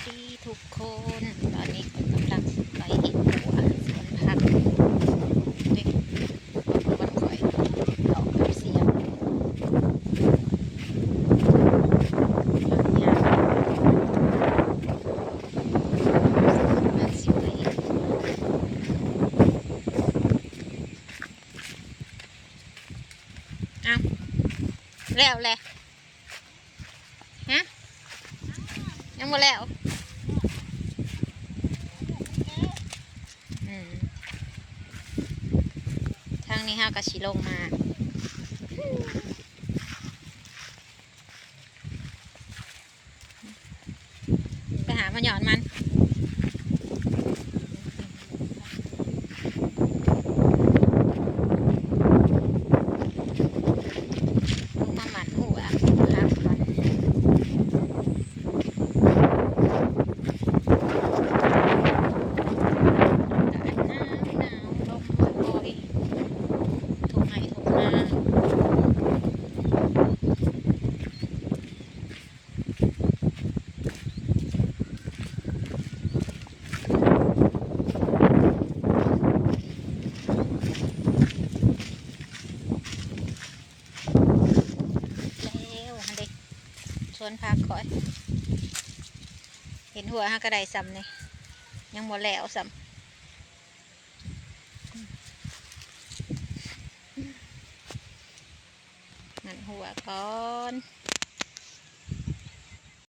ດີທຸກຄົນ ຕອນນີ້ຂ້ອຍກຳລັງຊິໄປເຮັດຮົ້ວສວນຜັກເດ້ ເພາະວ່າຂ້ອຍອອກກັບສຽງ ເອົ້າ ແລ້ວແຫຼະ ຮະ ຍັງບໍ່ແລ້ວ ອືມ ທາງນີ້ເຮົາກໍຊິລົງມາ ໄປຫາມາຫຍອດມັນ ລົງມາໝັ້ນຫົວ ຄັກກ່ອນ ອາກາດໜາວໆ ລົມຄ່ອຍໆ ທົ່ງໄຮ່ທົ່ງນາ. ແລ້ວຫັ້ນເດ້ ສວນຜັກຂ້ອຍ ເຫັນຫົວຫາກະໄດ້ຊ່ຳນີ້ ຍັງບໍ່ແລ້ວຊ່ຳ ໝັ້ນຫົວກ່ອນ.